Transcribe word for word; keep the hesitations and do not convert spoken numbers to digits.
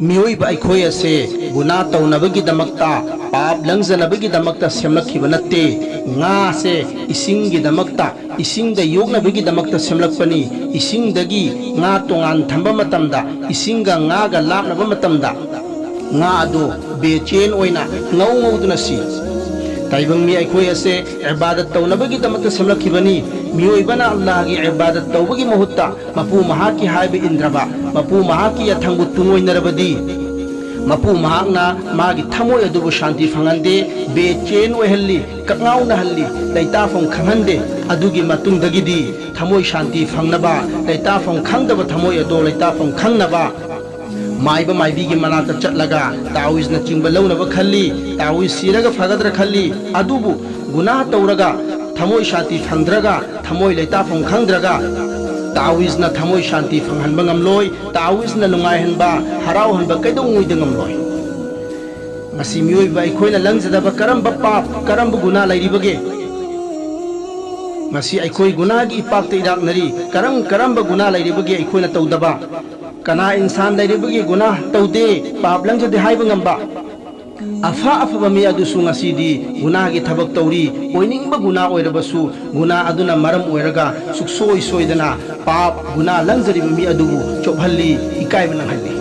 ꯃꯤꯑꯣꯏꯕ ꯑꯩꯈꯣꯏ ꯑꯁꯦ ꯒꯨꯅꯥ ꯇꯧꯅꯕꯒꯤꯗꯃꯛꯇ, ꯄꯥꯞ ꯂꯪꯖꯅꯕꯒꯤꯗꯃꯛꯇ ꯁꯦꯝꯂꯛꯈꯤꯕ ꯅꯠꯇꯦ꯫ ꯉꯥꯁꯦ ꯏꯁꯤꯡꯒꯤꯗꯃꯛꯇ, ꯏꯁꯤꯡꯗ ꯌꯣꯛꯅꯕꯒꯤꯗꯃꯛꯇ ꯁꯦꯝꯂꯛꯄꯅꯤ꯫ ꯏꯁꯤꯡꯗꯒꯤ ꯉꯥ ꯇꯣꯉꯥꯟ ꯊꯝꯕ ꯃꯇꯝꯗ, ꯏꯁꯤꯡꯒ ꯉꯥꯒ ꯂꯥꯞꯅꯕ ꯃꯇꯝꯗ, ꯉꯥ ꯑꯗꯨ ꯕꯦꯆꯦꯟ ꯑꯣꯏꯅ ꯉꯧ ꯉꯧꯗꯨꯅ ꯁꯤ꯫ ꯇꯥꯏꯕꯪ ꯃꯤ ꯑꯩꯈꯣꯏ ꯑꯁꯦ ꯏꯕꯥꯗꯠ ꯇꯧꯅꯕꯒꯤꯗꯃꯛꯇ ꯁꯦꯝꯂꯛꯈꯤꯕꯅꯤ꯫ ꯃꯤꯑꯣꯏꯕꯅ ꯑꯜꯂꯥꯍꯒꯤ ꯏꯕꯥꯗꯠ ꯇꯧꯕꯒꯤ ꯃꯍꯨꯠꯇ ꯃꯄꯨ ꯃꯍꯥꯛꯀꯤ ꯍꯥꯏꯕ ꯏꯟꯗ꯭ꯔꯕ, ꯃꯄꯨ ꯃꯍꯥꯛꯀꯤ ꯌꯥꯊꯪꯕꯨ ꯇꯨꯡꯑꯣꯏꯅꯔꯕꯗꯤ, ꯃꯄꯨ ꯃꯍꯥꯛꯅ ꯃꯥꯒꯤ ꯊꯃꯣꯏ ꯑꯗꯨꯕꯨ ꯁꯥꯟꯇꯤ ꯐꯪꯍꯟꯗꯦ, ꯕꯦꯆꯦꯟ ꯑꯣꯏꯍꯜꯂꯤ, ꯀꯛꯉꯥꯎꯅꯍꯜꯂꯤ, ꯂꯩꯇꯥꯐꯝ ꯈꯪꯍꯟꯗꯦ꯫ ꯑꯗꯨꯒꯤ ꯃꯇꯨꯡꯗꯒꯤꯗꯤ ꯊꯃꯣꯏ ꯁꯥꯟꯇꯤ ꯐꯪꯅꯕ, ꯂꯩꯇꯥꯐꯝ ꯈꯪꯗꯕ ꯊꯃꯣꯏ ꯑꯗꯣ ꯂꯩꯇꯥꯐꯝ ꯈꯪꯅꯕ ꯃꯥꯏꯕ ꯃꯥꯏꯕꯤꯒꯤ ꯃꯅꯥꯛꯇ ꯆꯠꯂꯒ ꯇꯥꯋꯤꯖꯅꯆꯤꯡꯕ ꯂꯧꯅꯕ ꯈꯜꯂꯤ꯫ ꯇꯥꯋꯤꯖ ꯁꯤꯔꯒ ꯐꯒꯗ꯭ꯔꯥ ꯈꯜꯂꯤ꯫ ꯑꯗꯨꯕꯨ ꯒꯨꯅꯥꯍ ꯇꯧꯔꯒ ꯊꯃꯣꯏ ꯁꯥꯟꯇꯤ ꯐꯪꯗ꯭ꯔꯒ, ꯊꯃꯣꯏ ꯂꯩꯇꯥꯐꯝ ꯈꯪꯗ꯭ꯔꯒ, ꯇꯥꯋꯤꯖꯅ ꯊꯃꯣꯏ ꯁꯥꯟꯇꯤ ꯐꯪꯍꯟꯕ ꯉꯝꯂꯣꯏ꯫ ꯇꯥꯋꯤꯖꯅ ꯅꯨꯡꯉꯥꯏꯍꯟꯕ, ꯍꯔꯥꯎꯍꯟꯕ ꯀꯩꯗꯧꯉꯩꯗ ꯉꯝꯂꯣꯏ꯫ ꯉꯁꯤ ꯃꯤꯑꯣꯏꯕ ꯑꯩꯈꯣꯏꯅ ꯂꯪꯖꯗꯕ ꯀꯔꯝꯕ ꯄꯥꯞ, ꯀꯔꯝꯕ ꯒꯨꯅꯥ ꯂꯩꯔꯤꯕꯒꯦ? ꯉꯁꯤ ꯑꯩꯈꯣꯏ ꯒꯨꯅꯥꯒꯤ ꯏꯄꯥꯛꯇ ꯏꯔꯥꯛꯅꯔꯤ꯫ ꯀꯔꯝ ꯀꯔꯝꯕ ꯒꯨꯅꯥ ꯂꯩꯔꯤꯕꯒꯦ ꯑꯩꯈꯣꯏꯅ ꯇꯧꯗꯕ? ꯀꯅꯥ ꯏꯟꯁꯥꯟ ꯂꯩꯔꯤꯕꯒꯦ ꯒꯨꯅꯥ ꯇꯧꯗꯦ, ꯄꯥꯞ ꯂꯪꯖꯗꯦ ꯍꯥꯏꯕ ꯉꯝꯕ? ꯑꯐ ꯑꯐꯕ ꯃꯤ ꯑꯗꯨꯁꯨ ꯉꯁꯤꯗꯤ ꯒꯨꯅꯥꯒꯤ ꯊꯕꯛ ꯇꯧꯔꯤ꯫ ꯑꯣꯏꯅꯤꯡꯕ ꯒꯨꯅꯥ ꯑꯣꯏꯔꯕꯁꯨ, ꯒꯨꯅꯥ ꯑꯗꯨꯅ ꯃꯔꯝ ꯑꯣꯏꯔꯒ ꯁꯨꯛꯁꯣꯏ ꯁꯣꯏꯗꯅ ꯄꯥꯞ ꯒꯨꯅꯥ ꯂꯪꯖꯔꯤꯕ ꯃꯤ ꯑꯗꯨꯕꯨ ꯆꯣꯞꯍꯜꯂꯤ, ꯏꯀꯥꯏꯕ ꯅꯪꯍꯜꯂꯤ꯫